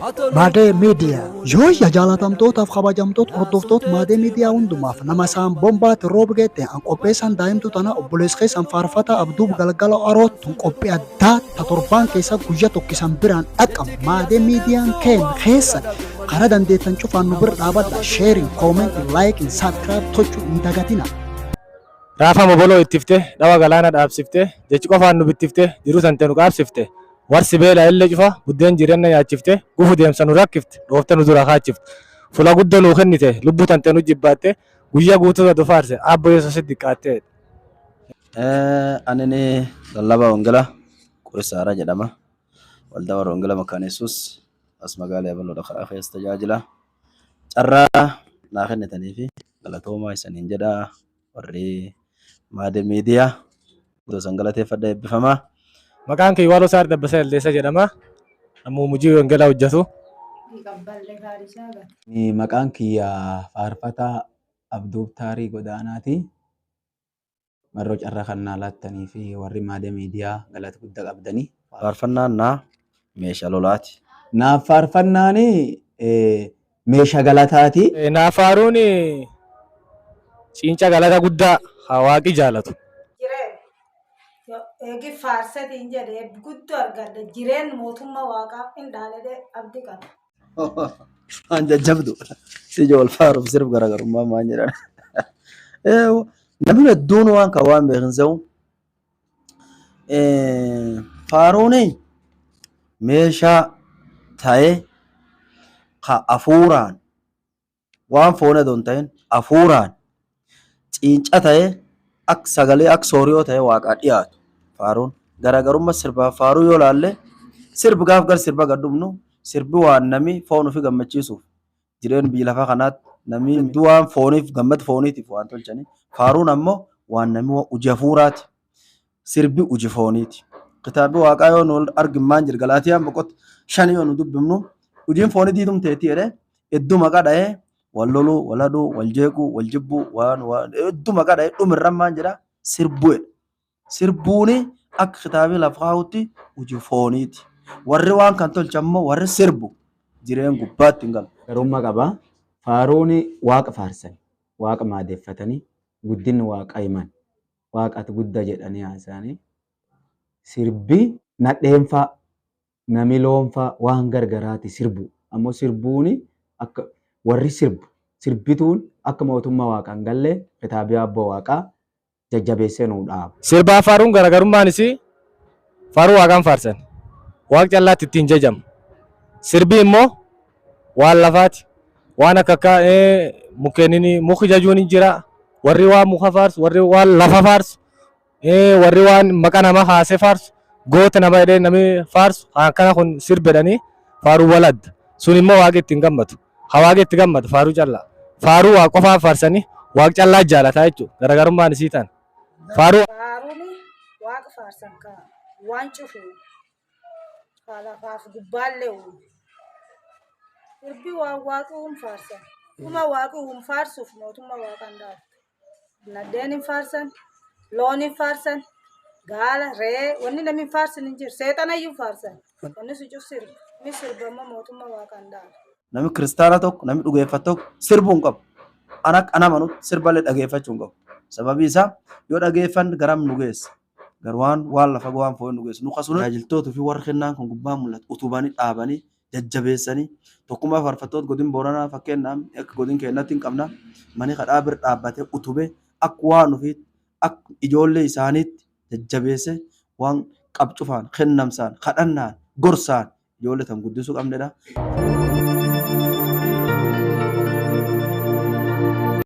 Maadee Miidiyaa. Yooyya jaalatamtootaaf kabajamtoota hordoftoota Maadee Miidiyaa hundumaaf nama isaan bombaatti roob geette an qopheessaan daa'imtuu tana obboleessa keessan faarfataa Abduub Galgala Aroo tun qophii addaa ta torbaan keessa guyya tokkisan biraan dhaqqabu Maadee Miidiyaan keen keessa karaa dandeettan cufaan nu bira dhaabadha sharing, comment, like, subscribe tochuu hin dagatina. Raafama boloo ittifte, dhawa galaana dhaabsifte, jechi qofaan nu bittifte, jiruu tante nu qaabsifte. Warsi beela illee cufa, buddeen jireenya nyaachifte, gufu deemsa nu rakkifte, dhoofte nu dura kaachifte. Fula guddoo nuu kennite, lubbuu tante nu jibbaatte, guyyaa guutuu gad faarse, abbo Yesuusitti diqqaatte. Anini lallabaa wangeelaa Qorisaara jedhama. Waldaa warra wangeelaa Makaana Yesuus as magaalaa Yaballoodha karaa keessa tajaajila. Carraa naa kennitanii fi galatoomaa isaniin jedha warri Maadee Miidiyaa guutuu isan galateeffadha eebbifamaa. Maqaan kiyya Waaloo Saar Dabbasaa Eldeessaa jedhama. Namuu hojii wangeelaa hojjetu. Maqaan kiyya Faarfataa Abduub Taarii Godaanaati. Marroo carraa kan naa laattanii fi warri Maadee Miidiyaa galata guddaa qabdanii. Faarfannaan naa meeshaa lolaati. Naaf faarfannaan meeshaa galataati. Naaf faaruun ciinca galata guddaa haa waaqi jaalatu. Jireen eegi faarsatiin jedhe guddoo argadhe jireen mootummaa waaqaa hin dhaaledhe abdii qaba. Waan jajjabdu. Si wal faaruuf sirb garaagarummaa maan jedhan. Namni hedduun waan kan waan beekin se'u. Faaruun meeshaa ta'ee ka afuuraan waan foon odoo hin ta'in afuuraan ciinca ta'ee akka sagalee akka sooriyoo ta'ee waaqaa dhiyaatu faaruun garaagarummaa sirbaaf faaruu yoo laalle sirbi gaaf gar sirba gad dhufnu sirbi waan nami foon ofii gammachiisuuf jireenya biyya lafaa kanaatti namni hedduu waan fooniif gammad fooniitiif waan tolchanii faaruun ammoo waan nami hojii hafuuraati sirbi hojii fooniiti. Kitaabni waaqaa yoo nu argin maan jira Galaatiyaan boqota 5 yoo nu dubbifnu hojiin foonii diidum teetii jedhee hedduu maqaa dha'ee wal loluu, wal hadhuu, wal jeequu, wal jibbuu waan waan hedduu maqaa dha'ee dhumirran maan jedha sirbuu jedha. Sirbuuni akka kitaabii lafa kaa'utti hojii fooniiti. Warri waan kan tolche ammoo warri sirbu jireen gubbaatti hin galu. Garummaa qaba. Faaruun waaqa faarsan, waaqa maadeeffatanii, guddinni waaqa himan, waaqatu guddaa jedhanii haasa'anii. Sirbi nadheenfaa, nami loonfaa waan gargaraati sirbu. Ammoo sirbuun akka warri sirbu sirbituun akka mootummaa waaqaan galle kitaabii abboo waaqaa jajjabeessee nuu dhaaba. Sirbaa faaruun garaagarummaan isii faaruu waaqaan faarsan. Waaq callaatti ittiin jajamu. Sirbi immoo waan lafaati. Waan akka akka mukkeeniin muki jajuun hin jira. Warri waan muka faarsu, warri waan lafa faarsu, warri waan maqaa nama kaasee faarsu, goota nama jedhee namni faarsu, akkana kun sirbedhanii faaruu wal adda. Sun immoo waaqi ittiin gammadu. Ha waaqi itti gammadu faaruu callaa. Faaruu waa qofaa faarsanii waaq callaa jaalataa jechuudha. Garaagarummaan isii tana. Faaruu Faaruun waaqa faarsan ka waan cufu ka lafaaf gubbaallee uume. Sirbi waan waaqi uum faarsan. Dhuma waaqi uum faarsuuf mootummaa waaqaan dhaaltu. Nadheen hin faarsan, loon hin faarsan, gaala, re'ee wanni namni hin faarsin hin jiru. Seexanayyuu hin faarsan. Wanni sun cuf sirba. Inni sirba immoo mootummaa waaqaan dhaalu. Namni kiristaana tokko namni dhugeeffatu tokko sirbuu hin qabu. Ana akka ana amanutti sirballee dhageeffachuu hin qabu. Sababii isaa yoo dhageeffanne garam nu geessa. Gar waan waan lafa waan foon nu geessa. Nu kasuna tajaajiltootuu fi warri kennaan kun gubbaa mul'atu utubanii dhaabanii jajjabeessanii tokkummaa faarfattoota godin Booranaa fakkeenyaaf akka godin keenyatti hin qabna. Mani kadhaa bir dhaabbatee utubee akka waan ofiitti akka ijoollee isaaniitti jajjabeessee waan qabcufaan kennamsaan kadhannaan gorsaan ijoollee tan guddisuu qabnedha.